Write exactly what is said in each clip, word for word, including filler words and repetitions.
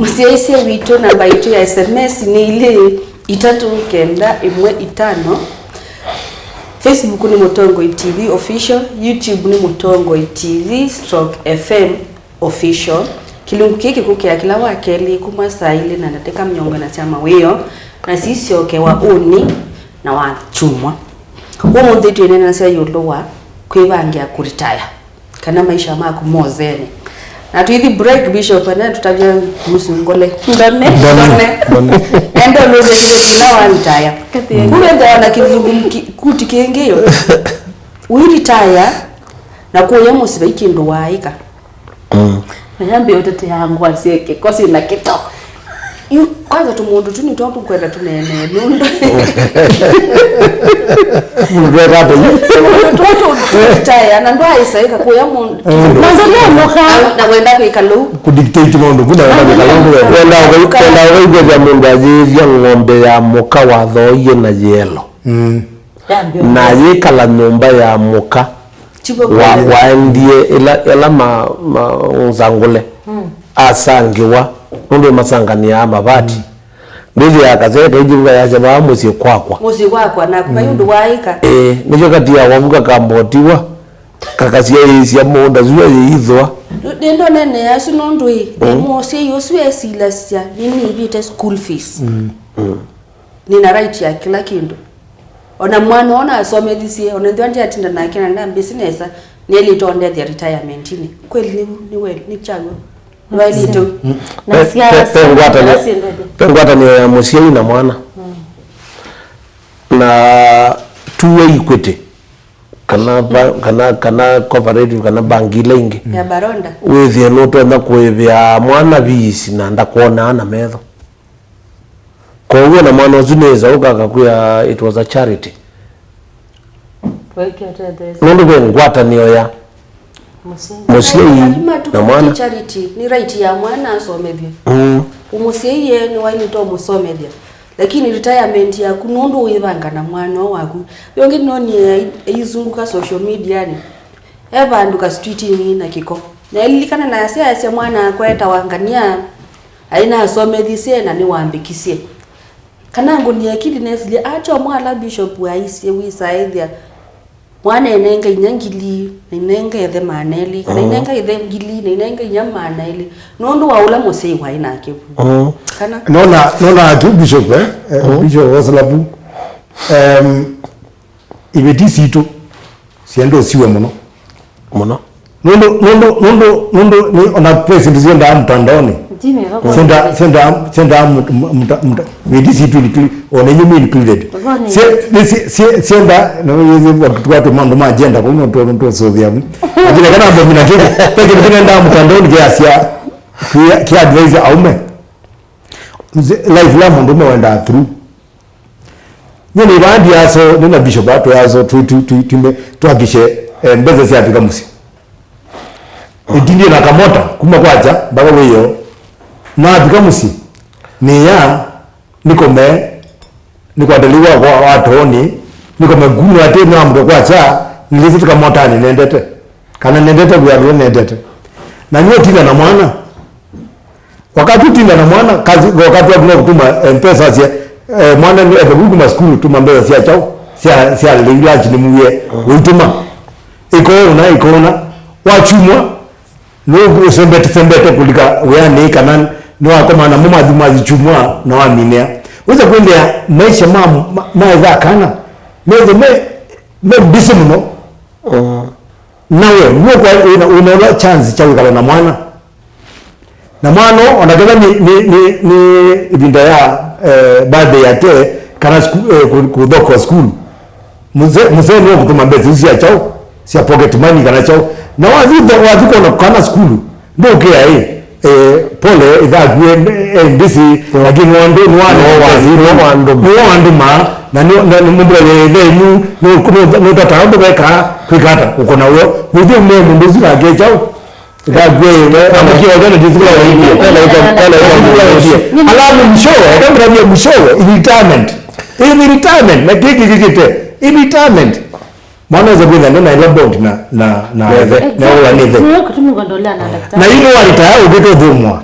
Mũsyaĩĩsya witũ, namba itũ ya S M S nĩ ilĩ itatũ kenda ĩmwe itano. Facebook nĩ Mũtongoi T V Official, YouTube nĩ Mũtongoi T V stroke F M Official. Kĩlungu kĩĩ kĩkũkĩa kĩla wa kelĩ kuma saa ilĩ na ndatĩka mĩongo ĩna sya mawĩoo, na sisyokewa ũnĩ na wa kyumwa. Ũmũnthĩ twĩneenasya ĩũlũ wa kwĩvangĩa kũritaya, kana maisha maku mozene. Na tũithi break, Bishop, ene tũtavya kuhusu ngole. Ndone. Ndone. Ndone. Enda ũlũthĩe kĩla wa retire. Kathiĩ. Kũvethĩwa na kĩlungu ki-, kuti kĩngĩ yo. Ũiritaya na kũya mũsyĩ vai kĩndũ waaĩka. Mm. Na yambĩa ũtetea ngũa syake, kosi na kĩto. Yu, kwanza tũmũndũ tu nĩtwo tũkwenda tũneenee nũndũ. Mũndũ tweka ata yu? Tũmũndũ tũ tũ tũtaya na ndwaisaĩka kũya mũndũ. Mũndũ. Na ndũlemũka. Na, na wenda kwĩka lũu. Kũdictate maũndũ, kuna wenda kwĩka lũndũ wenda. Wenda ũkai-, wenda ũkaigwethya mũndũ ayĩĩthya ng'ombe ya mũka wathooie na yĩelo. Mm. Yambĩa. Na yĩkala nyũmba ya mũka. Tivo wa, kwenda. Waendie ĩla, ĩla ma, ma, nzangũle. Mm. Asangĩwa, nũndũ masanganĩaa mavati. Mm. Ndĩthĩaa kasee kaingĩ kũkayasya vaa mũsyĩ kwakwa. Mũsyĩ kwakwa, naku vai ũndũ waaĩka. Ĩĩ, nĩkyo katiawa vu kakambotiwa, kakasyaĩĩsya mũũnda sua yĩithwa. Nĩndonene asu nũndũ ĩ, mm, mũsyai ũsu esilasya, nĩnĩvĩte school fees. Mm. Mm. Nĩna right ya kĩla kĩndũ. Ona mwana ona asomethisye, ona nthwa ndyatinda nake na ndambĩsĩ nesa, nĩelĩte ondethya retirement-inĩ. Kweli nĩ, nĩ well, nĩ kyaw'o. Nĩwaĩlĩte. Mm. Na pe, sia, pe, pe sia, ngwatanĩo, sia ndende. Pe ngwatanĩo ya mũsyai na mwana. Mm. Na two-way equity. Kana ba, kana, kana cooperative, kana bangi ila ingĩ. Ya Baronda. Wĩthĩe nũtonya kũĩvĩa mwana fees na ndakwonaa na metho. Kwoou ona mwana ũsu nĩĩsa ũka akakwĩa, "It was a charity." Waĩkĩte thesi. Nũndũ ve ngwatanĩo ya mũsyai, mũsyai na mwana. Charity nĩ right ya mwana asomethwe. Mm. Mũsyai ye nĩwaĩlĩte ũmũsomethya. Lakini retirement yaku nũndũ wĩvanga na mwana ũũ waku. Yongĩ nĩnonie ai-, aizunguka social media-nĩ. E vandũ kasitwitinĩ na kĩko. Na ililikana na asyaasya mwana akwa etawa Ngania, aĩ nasomethisye na nĩwambĩkisye. Kana ngũnie akili nesilye, atyo mwala Bishop aisye wĩsaĩthya. Mwana enenga inya ngili, na inenga ĩthe maana elĩ, kana, mm, inenga ĩthe ngili, na inenga inya maana elĩ. Nũndũ wa ũla mũsyai waĩ nake vu. Mm. Kana? Nona, nona atu Bishop, eh? Eh, mm. Bishop Osalapu. Em, Iveti sitũ syenda ũsiwe mũno. Mũno. Nũndũ, nũndũ, nũndũ, nũndũ nĩ ona ve syĩndũ syendaa mũtandaonĩ. Jimmy, va kwa syenda, syenda, syenda mũta-, mũta-, iveti sitũ inclu-, ona inyuĩ included. Voni. Sye-, nĩ sye-, sye-, syenda, no, yĩthĩ watu-, watu maũndũ ma agenda, kwa hiyo tũ-, tũsũthĩa vu. Lakini kana mbomi na kĩndũ, pe kĩndũ kĩnendaa mũtandaonĩ kĩasya, kĩ-, kĩ advise aume. Mze-, life la mũndũ ũme wendaa through. Nyie nĩ vaa ndiaso, nĩ na bishop atwĩaso, tu, tu, tu, tume, twakishe, eh, mbesa syafika mũsyĩ. Ĩtindie na kamota, kuma kwakya, mpaka wĩoo. Nafika mũsyĩ, nĩya, nĩkome, nĩkwataliwa kwa, wa tooni, nĩkome ngunu atĩ, nĩwamũke kwakya, nĩlĩsĩ tũkamotanĩ nendete. Kana nendete wĩa ũla nendete. Na nĩũtinda na mwana. Wakati ũtinda na mwana, kazi, wakati waku no kũtuma, eh, mpesa sya, eh, mwana nĩ eke kuma sukulu, tuma mbesa sya kyaũ, sya, sya lĩu lunch nĩmuie, ũituma. Ĩkoona, ĩkoona. Wakyumwa, nũsembete, sembete kũlika wĩanĩ kana nĩwakoma namo mathi, mathi kyumwa na waminĩa. Wĩsa kwĩthĩa maisha ma, ma, ma ĩtha kana, methĩ me, me busy mũno. Mm. Nawe, nũkwa wĩna, wĩna ũla chance kya wĩkala na mwana. Na mwana, ona kana nĩ, nĩ, nĩ, nĩ ĩvinda ya, eh, birthday yake, kana siku, eh, kũ-, kũthokwa sukulu. Mzee, mzee nĩ ũkũtũma mbesa isu sya kyaũ, sya pocket money kana kyaũ. Na wathi, wathi kwona kana sukulu, ndũkĩa ĩ, eh, pole, ĩthakue, eh, mbisi, lakini nĩ wandũ, nĩ wandũ, nĩ wandũ ma, na nĩ, na nĩ mũndũ wa ĩthe ĩnu, nĩ, nĩ, nĩ tata, ndũveka, kwĩka ata, ũkona wĩo. Mũthĩ ũme mũndũ ũsu nake kyaũ. That way, we, amũkĩa ũtene ndĩthukula waitie. Tena ika, tena ika. Alafu mwishowe, eka mradi ya mwishowe, in retirement. In retirement, na kiki kikite. In retirement. Mwana weza kwenda na ila bond na, na, na, na, na ula nithe. Ndio kutumika ndo lea na daktari. Na ile walitaya ukito thumwa.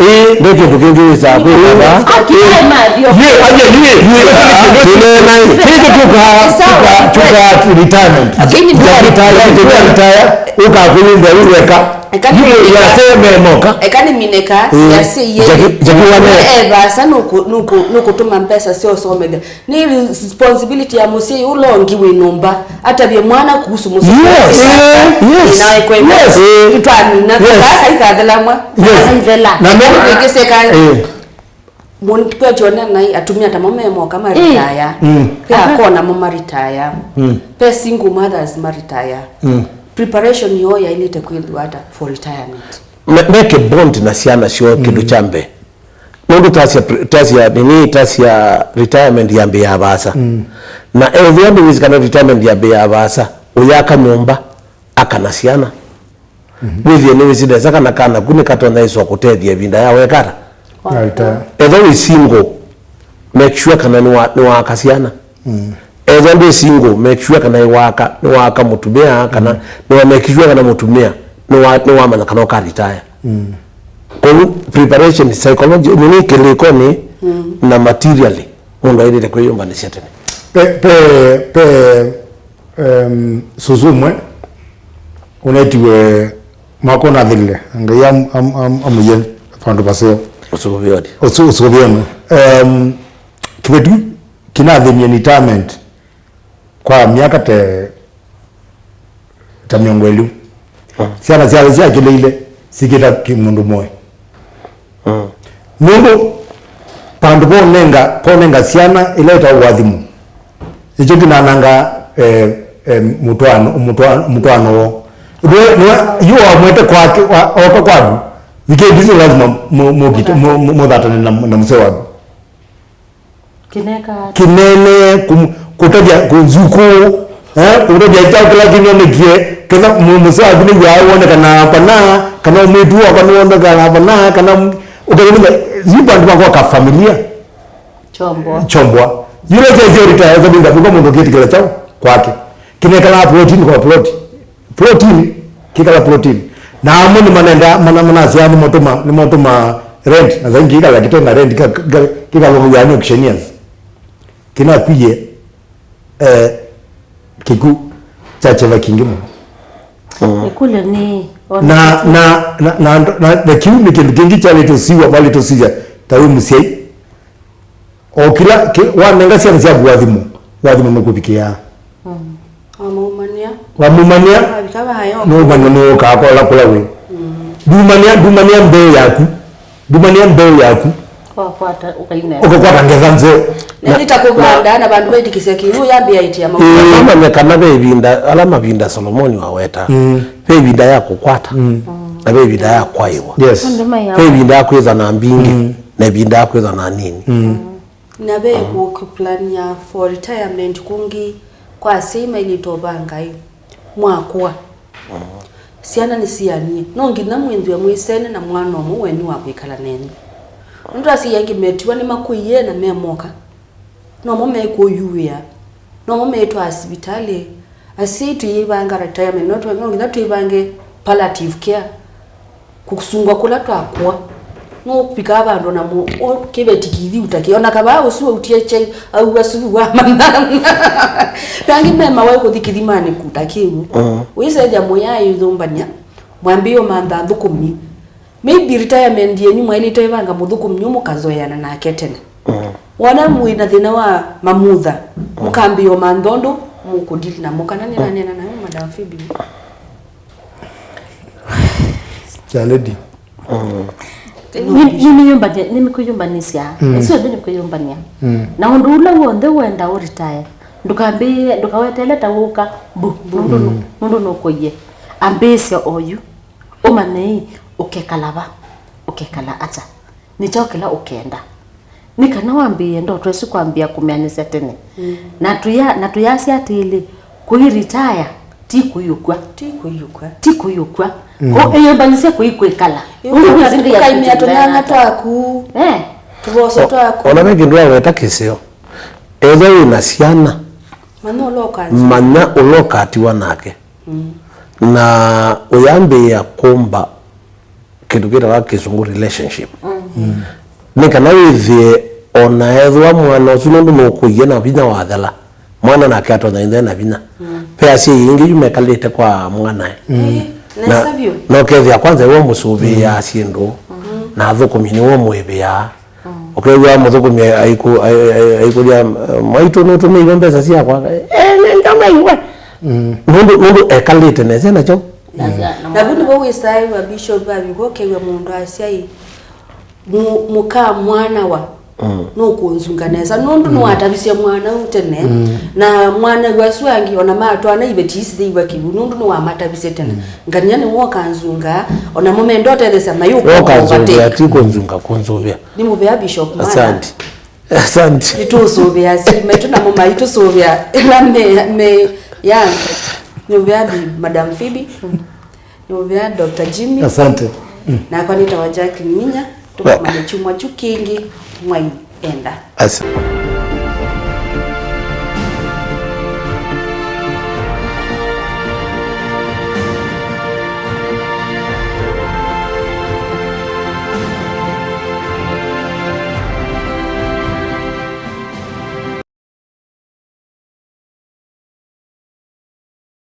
Ĩĩ. Nde kĩndũ kĩngĩ wĩsaa kwĩka vaa. Akĩae mathio. Yĩ, aje, yĩ, yĩ, ah, tũneena, ĩ. Kĩndũ kĩũkaa, sawa, kĩũkaa, kĩũkaa retirement. Lakini kũka retire, kũka retire, ũkakwĩyĩmbĩa wĩ weka. Eka nĩ yaseme moka. Eka nĩ mineka, ĩĩ, yasĩie. Jackie, Jackie Wane. Evasa nũkũ-, nũkũ-, nũkũtũma mbesa sya ũsomethya. Nĩ responsibility ya mũsyai ũla ũngĩ wĩ nyũmba atavye mwana kuhusu mũsyai. Yes. Yes. Yes. Nĩtwamina. Yes. Kaa kaikathela mwa. Yes. Kaithela. Na me- Kĩngĩ seka. Eh. Mũndũ kwetyo nĩ nai atumia tamo me moka maritaya. Mm. Pe akona mo maritaya. Mm. Pe single mothers maritaya. Mm. Preparation yoo yaĩlĩte kwĩthĩwa ata for retirement? Me- meke bond na syana syoo kĩndũ kya mbee. Nũndũ tasya pre- tasya nini tasya retirement yambĩĩa vaasa. Na ethĩwa nĩwĩsĩ kana retirement yambĩĩa vaasa, ũyaka nyũmba, aka na syana. Wĩthĩe nĩwĩsĩ nesa kana kana ku nĩkatonya ĩswa kũtethya ĩvinda ya wekata. Alta. Ethĩwa wĩ single, make sure kana nĩwa- nĩwaaka syana. Ethĩwa ndwĩ single, make sure kana nĩwaaka nĩwaaka mũtumĩa kana nĩwa make sure kana mũtumĩa nĩwa- nĩwamanya kana ũka retire. Kwoou preparation psychology nini kĩlĩkonĩ na materially mũndũ aĩlĩte kwĩyũmbanĩsya tene. Pe, pe, pe um, susu ũmwe ũnetiwe mwaka ũnathĩlile, Ngai am- am- am- amũie vandũ vaseo. Ũsũvĩonĩ. Ũsu- ũsũvĩonĩ. Um, kĩveti kĩnathĩnie retirement kwa myaka te ta mĩongo ĩlĩ. Syana syayo syakĩlĩile sikĩta kĩ- mũndũ mũĩ. Nũndũ vandũ vonenga vonenga syana ĩla ĩtawa ũathimo, ĩkyo kĩnananga eh, eh, mũtwaano mũtwaano mũtwaano woo. Nwe- nwe- yu wamwete kwake wa- oka kwaku, vikĩndisi lazima mu- mu- mukite- mu- mu- mũthatane na na mũsee waku. Kĩneka Kĩnene, kũtavya nzukũ, eh, kũtavya kyaũ kĩla kĩnonekie, ketha mũsee waku nĩw'aa wonekanaa vana, kana mwĩĩtu wakwa nĩwonekanaa vana, kana ũkethĩmĩtha yu vandũ vakwa ka familia. Chombwa. Chombwa. Yule kesi orita eza binda vuka mũndũ kĩtikĩla kyaũ kwake. Kĩnekalaa plotini kwa ploti. Plotini, kĩkala plotini. Na amwe nĩ manenda mana manasya nĩ motuma nĩ motuma rent na zaingi kĩkala kitena rent kĩkalonga yani auctioneers. Kĩnakwie eh, kĩku kya kyeva kingĩ mũno. Ĩkũlyo nĩ Na na na na na na kĩu nĩ kĩndũ kĩngĩ kyalĩtwe siwa valĩtwe sisya ta wĩ mũsyai. O kĩla kĩ- wanenga syana syaku wathimo, wathimo nũkũvikĩaa. Wamũmanyĩa. Wamũmanyĩa, Avika vayo. Nũmanya nũũkaa kola kũla wĩ. Ndumanyĩa ndumanyĩa mbee yaku. Ndumanyĩa mbee yaku. Wakwata ũkainea. Ũkakwata ngetha nzeo. Nĩnĩta kũvanda na vandũ vaĩtĩkĩsya kĩu yambĩĩa ĩtia mau. Amanya kana ve ĩvinda ala mavinda Solomoni waweta, ve ĩvinda ya kũkwata na ve ĩvinda ya kwaĩwa. Yes. Ve ĩvinda ya kwĩthwa na mbingĩ na ĩvinda ya kwĩthwa na nini. Na ve kũplania for retirement kũngĩ kwa asyai mailĩte ũvanga ĩ mwakũa. Syana nĩsianie. No nginya mwĩnthwe mwĩsene na mwana ũmwe wenyu wa kwĩkala nenyu. Nũndũ asyai angĩ metiwa nĩmakũie na memoka. Nomo mekũyuĩa. Nomo metwaa sivitalĩ. Asyai tũyĩvanga retirement. No twa- no nginya twĩvange palliative care. Kũsungwa kũla twakũa. Nũvikaa vandũ na mũ- ũ- kĩveti kĩthi ũtakĩ. Ona kavaa ũsu autie kyai, aua suvu wa manana. Ve angĩ me mawaĩ kũthi kĩthimanĩ kũtakĩw'o. Ũisethya mũyaĩthũmbany'a, mwambĩĩe ũmantha athũkũmi. Maybe retirement yenyu mwaĩlĩte ĩvanga mũthũkũmi ũmwe mũkazoeana nake tene. Wona mwĩ na thĩna wa mamutha, mũkambĩĩa ũmantha ũndũ mũkũdili namo. Kana nĩnaneena nayo, Madam Phoebe? Chaledi. Nĩmĩyũmbanĩsya. Ĩsu yonthe nĩkwĩyũmbany'a. Na ũndũ ũla w'onthe wenda ũritae, ndũkambĩĩe, ndũkaweteele ta wũka mbu, nũndũ nũ- nũndũ nũkũie. Ambĩĩsya oyu. Ũmanye ĩ, ũkekala va, ũkekala ata. Nĩ kyaũ kĩla ũkenda? Nĩ kana wambĩĩe ndoto ĩsu kwambĩĩa kũmĩanĩsya tene. Na tũya- na tũyasya atĩlĩ, kũiritaya ti kũiũkw'a. Ti kũiũkw'a. Ti kũiũkw'a. Ko ĩyũmbanĩsya kũi kwĩkala. Ũkaimĩa tũnyanya twaku. Eh. Tũvoso twaku. Ona ve kĩndũ waweta kĩseo, ethwa wĩ na syana, manya ũla ũkatiwa nake. Na ũyambĩĩa kũmba kĩndũ kĩtawa kĩsũngũ relationship. Nĩ kana wĩthĩe ona ethĩwa mwana ũsu nũndũ nũkũie na vinya wathela, mwana nake atonya ĩthe na vinya. Ve asyai aingĩ yu mekalĩte kwa mwanae. Na ũkethĩa kwanza iwe mũsũvĩĩaa syĩndũ na athũkũmi nĩwe ũmũĩvĩaa. Ũkew'a mũthũkũmi aikũlya, "Mwaitũ, nũtũmĩiwe mbesa syakwa?" "Ee, nĩngamaiwe." Nũndũ nũndũ ekalĩte nesa nakyo. Na vu nĩvo wĩsaĩw'a, Bishop, aviw'a ũkew'a mũndũ asya ĩ, "Mũ- mũka mwanawa, Mm. Nũkũnzunga nesa nũndũ nĩwatavisye mwana ũu tene. Mm. Na mwana ũsu angĩ ona matwana iveti isi thĩiwa kĩw'ũ nũndũ nĩwamatavisye tene. Mm. Ngania nĩwe ũkanzunga, ona mũmenda ũtethesya mayũka. Ũkanzũvĩa, ti kũnzunga, kũnzũvĩa. Nĩ mũvea Bishop mwana. Asante. Asante. Nĩtũsũvĩa si maitũ namo maitũsũvĩa ĩla me, me ya. Nĩ mũvea bi Madam Phoebe. Nĩ mũvea Doctor Jimmy. Asante. Nakwa nĩtawa Jacqueline Minya. Tũkomane kyumwa kyu kĩngĩ mwai enda. Asa.